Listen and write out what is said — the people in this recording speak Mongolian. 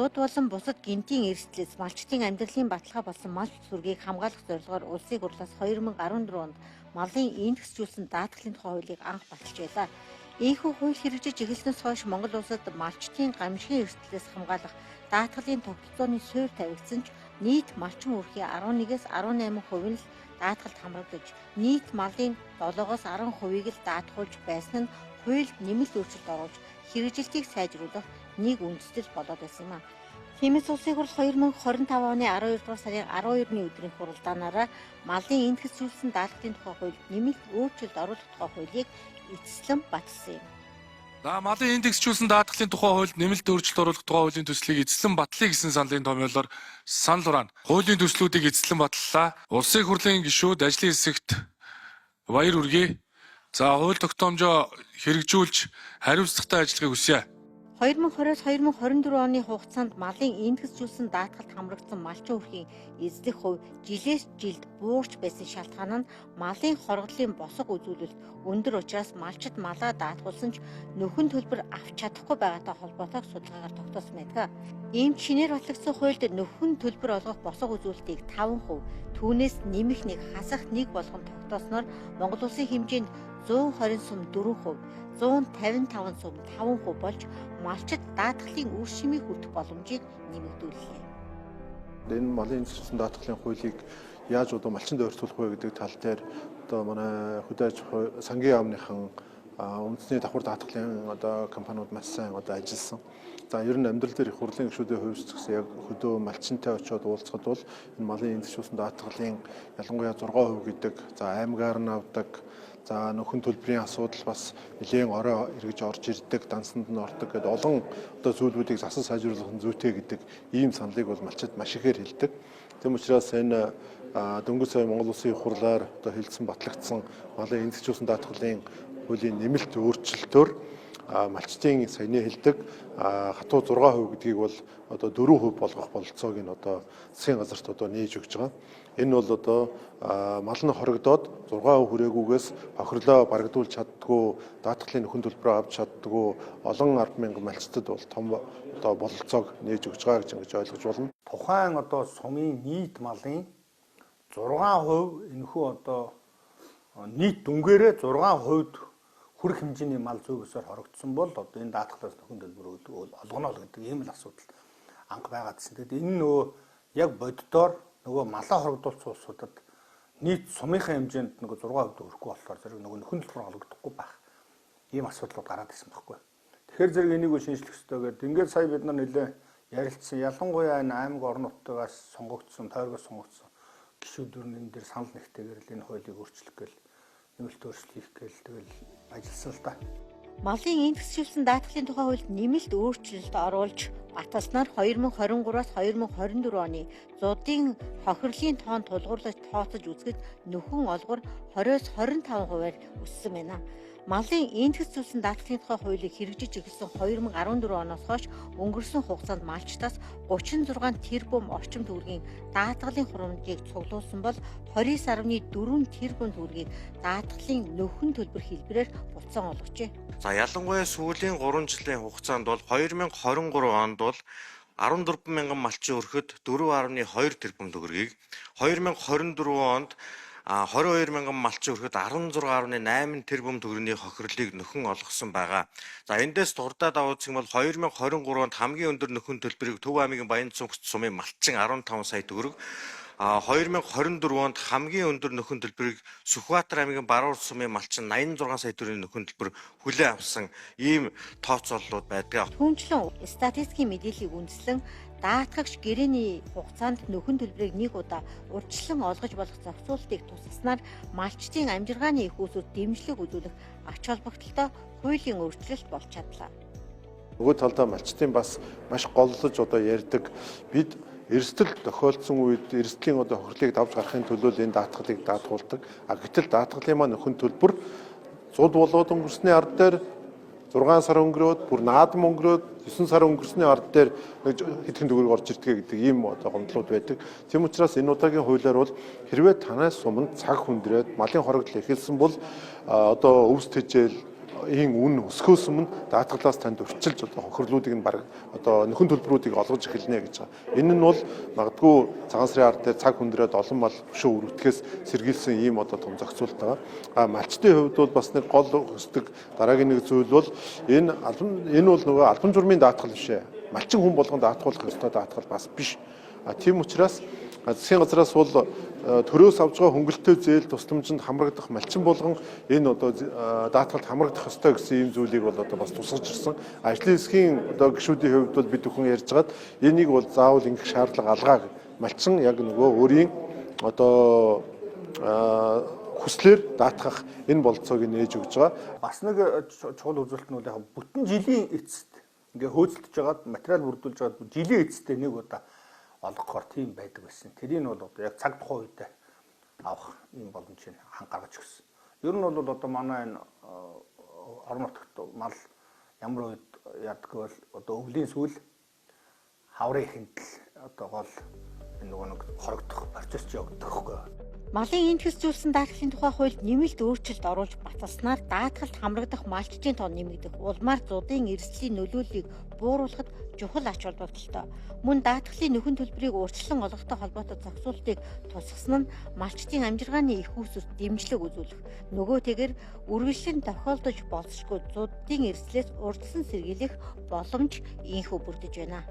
Зуд болон бусад гэнтийн эрсдлээс малчдын амьдралын баталгаа болсон мал сүргийг хамгаалах зорилгоор Улсын хурлаас 2014 онд малын индексжүүлсэн даатгалын тухай хуулийг анх баталж байлаа. Ийхүү хууль хэрэгжиж эхэлснээс хойш Монгол улсад малчдын гамшигын эрсдлээс хамгаалах даатгалын тогтолцооны суурь тавигдсан ч нийт малчин үерхийн 11-ээс 18% нь л даатгалд хамрагдаж, нийт малын 7-оос 10%-ийг л даатгуулж байсан нь хуульд нэмэлт өөрчлөлт оруулж хэрэгжилтийг сайжруулах нэг үндэслэл болоод байсан юм а. Тиймээс Улсын хурал 2025 оны 12 дугаар сарын 12-ны өдрийн хуралдаанаараа малын индексжүүлсэн даатгалын тухай хуульд нэмэлт өөрчлөлт оруулах тухай хуулийг эцэслэн баталсан юм. За, малын индексжүүлсэн даатгалын тухай хуульд нэмэлт өөрчлөлт оруулах тухай хуулийн төслийг эцэслэн батлая гэсэн саналын томьёолоор санал хураана. Хуулийн төслүүдийг эцэслэн баталлаа. Улсын хурлын гишүүд ажлын хэсэгт баяр хүргэе. За, хууль тогтоомжоо хэрэгжүүлж хариуцлагатай ажиллахыг хүсье. 2020-оос 2024 оны хугацаанд малын индексжүүлсэн даатгалд хамрагдсан малчин үерхийн эзлэх хувь жилээс жилд буурч байсан шалтгаан нь малын хоргодлын босго үзүүлэлт өндөр учраас малчид малаа даатгуулсан ч нөхөн төлбөр авч чадахгүй байгаатай холбоотойг судалгаагаар тогтоосон байдаг. Ийм шинээр батлагдсан хуульд нөхөн төлбөр олгох босго үзүүлэлтийг 5%, түүнээс нэмэх нэг хасах нэг болгон тогтоосноор Монгол улсын хэмжээнд 120 сум 4%, 155 сум 5% болж малчид даатгалын үр шимийг хүртэх боломжийг нэмэгдүүллээ. Энэ малын индексжүүлсэн даатгалын хуулийг яаж одоо малчинд ойртуулах вэ гэдэг тал дээр одоо манай хөдөө аж ахуй сангийн яамныхан үндэсний давхар даатгалын одоо компаниуд маш сайн одоо ажилласан. За, ер нь амьдрал дээр их хурлын гишүүдийн хувьд ч гэсэн яг хөдөө малчинтай очиод уулзахад бол энэ малын индексжүүлсэн даатгалын ялангуяа 6% гэдэг, за, аймгаар нь авдаг, за, нөхөн төлбөрийн асуудал бас нэлээн орой эргэж орж ирдэг, дансанд нь ордог гэдэг олон одоо зүйлүүдийг засан сайжруулах нь зүйтэй гэдэг ийм саналыг бол малчид маш ихээр хэлдэг. Тэм учраас энэ дөнгөж сая Монгол Улсын их хурлаар одоо хэлсэн батлагдсан малын индексжүүлсэн даатгалын хуулийн нэмэлт өөрчлөлтөөр малчдын саяны хэлдэг хатуу 6% гэдгийг бол одоо 4% болгох бололцоог нь одоо засгийн газарт одоо нээж өгч байгаа. Энэ бол одоо мал нь хорогдоод 6% хүрээгүйгээс хохирлоо барагдуулж чаддгүй, даатгалын нөхөн төлбөрөө авч чаддгүй олон 10,000 малчдад бол том одоо бололцоог нээж өгч байгаа гэж ингэж ойлгож байна. Тухайн одоо сумын нийт малын 6% энэхүү одоо нийт дүнгээрээ 6% хүрэх хэмжээний мал зүйгсээр хорогдсон бол одоо энэ даатгалаас нөхөн төлбөр олгоно л гэдэг ийм л асуудал анх байгаадсэн. Тэгэд энэ нөгөө яг боддоор нөгөө малаа хорогдуулсан улсуудад нийт сумынхаа хэмжээнд нөгөө 6% хүрэхгүй болохоор зэрэг нөгөө нөхөн төлбөр олгодохгүй байх ийм асуудлууд гараад ирсэн байхгүй. Тэгэхээр зэрэг энийг шинжлэх ёстой гэдэг. Ингээд сая бид нар нэлээ ярилцсан. Ялангуяа энэ аймаг орон нутгаас сонгогдсон, тойргоос сонгогдсон гишүүд нь энэ дээр санал нэгтэйгээр л энэ хуулийг өөрчлөх гээл нэмэлт өөрчлөлт хийх гээл тэгэл ажилласан л да. Малын индексжүүлсэн даатгалын тухай хуульд нэмэлт өөрчлөлт оруулж баталснаар 2023-аас 2024 оны зудын хохирлын тоон тулгуурлаж тооцож үзэхэд нөхөн олгор 20-оос 25%-аар өссөн байна. Малын индексжүүлсэн даатгалын тухай хуулийг хэрэгжиж эхэлсэн 2014 оноос хойш өнгөрсөн хугацаанд малчдаас 36 тэрбум орчим төгрөгийн даатгалын хурамжийг цуглуулсан бол 29.4 тэрбум төгрөгийг даатгалын нөхөн төлбөр хэлбэрээр буцаан олгожээ. За, ялангуяа сүүлийн 3 жилийн хугацаанд бол 2023 онд бол 14 мянган малчин өрхөд 4.2 тэрбум төгрөгийг, 2024 онд 22 мянган малчин өрхөд 16.8 тэрбум төгрөгийн хохирлыг нөхөн олгосон байгаа. За, эндээс дурдаад авах юм бол 2023 онд хамгийн өндөр нөхөн төлбөрийг Төв аймгийн Баян-Цүнх сумын малчин 15 сая төгрөг, 2024 онд хамгийн өндөр нөхөн төлбөрийг Сүхбаатар аймгийн Баруун сумын малчин 86 сая төгрөгийн нөхөн төлбөр хүлээн авсан ийм тооцооллууд байдаг. Түүнчлэн статистикийн мэдээллийг үндэслэн даатгагч гэрээний хугацаанд нөхөн төлбөрийг нэг удаа урьдчилан олгож болох зохицуултыг тусгаснаар малчдын амжиргааны эх үүсвэрт дэмжлэг үзүүлэх ач холбогдолтой хуулийн өөрчлөлт болж чадлаа. Нөгөө талдаа малчдын бас маш голлож одоо ярьдаг бид эрсдэл тохиолдсон үед эрсдлийн одоо хохирлыг давж гарахын төлөө энэ даатгалыг даатгуулдаг. А гэтэл даатгалын маань өхөн төлбөр зуд болоод өнгөрсний ард дээр 6 сар өнгөрөөд бүр наадам өнгөрөөд 9 сар өнгөрсний ард дээр хэдхэн төгрөг орж ирдэг гэдэг ийм одоо гомдлууд байдаг. Тийм учраас энэ удаагийн хуулиар бол хэрвээ танаас суманд цаг хүндрээд малын хорогдол эхэлсэн бол одоо өвс тэжээл ийн үн өсгөөс өмнө даатгалаас танд урьдчилж одоо хохирлуудыг нь баг одоо нөхөн төлбөрүүдийг олгож эхэлнэ гэж байгаа. Энэ нь бол магадгүй цагаан сарын ард дээр цаг хүндрээд олон мал өшөө өрөвдөхөөс сэргийлсэн ийм одоо том зохицуулт байгаа. А малчдын хувьд бол бас нэг гол өсдөг дараагийн нэг зүйл бол энэ бол нөгөө албан журмын даатгал биш ээ. Малчин хүн болгон даатгуулах ёстой даатгал бас биш. А тийм учраас засгийн газраас бол төрөөс авж байгаа хөнгөлөлтөө зээл тусламжинд хамрагдах малчин болгон энэ одоо даатгалд хамрагдах ёстой гэсэн ийм зүйлийг бол одоо бас тусгаж ирсэн. Ажлын хэсгийн одоо гишүүдийн хувьд бол бид бүхэн ярьж байгаад энийг бол заавал ингэх шаардлага алгаа. Малчин яг нөгөө өөрийн одоо хүслээр даатгах энэ бололцоог нээж өгж байгаа. Бас нэг чухал үзүүлэлт нь бол яг бүтэн жилийн эцэст ингээ хөөцөлдөж байгаад материал бүрдүүлж байгаад жилийн эцэстээ нэг удаа олгохоор тийм байдаг байсан. Тэрийг нь бол одоо яг цаг тухайн үедээ авах юм боломжийг хан гаргаж өгсөн. Ер нь бол одоо манай энэ орон нутагт мал ямар үед яадаг вэ? Одоо өвлийн сүүл хаврын эхэнд л одоо гол энэ нөгөө нэг хорогдох процесс явагдах байхгүй. Малын индексжүүлсэн даатгалын тухай хуульд нэмэлт өөрчлөлт оруулж баталснаар даатгалд хамрагдах малчдын тоо нэмэгдэх, улмаар зудын эрсдлийн нөлөөллийг бууруулахад чухал ач холбогдолтой. Мөн даатгалын нөхөн төлбөрийг урьдчилан олгохтой холбоотой зохицуултыг тусгасан нь малчдын амжиргааны их үүсвэрт дэмжлэг үзүүлэх, нөгөөтэйгэр үргэлжлэн тохиолдож болзошгүй зудын эрсдлээс урьдчилан сэргийлэх боломж ийнхүү бүрдэж байна.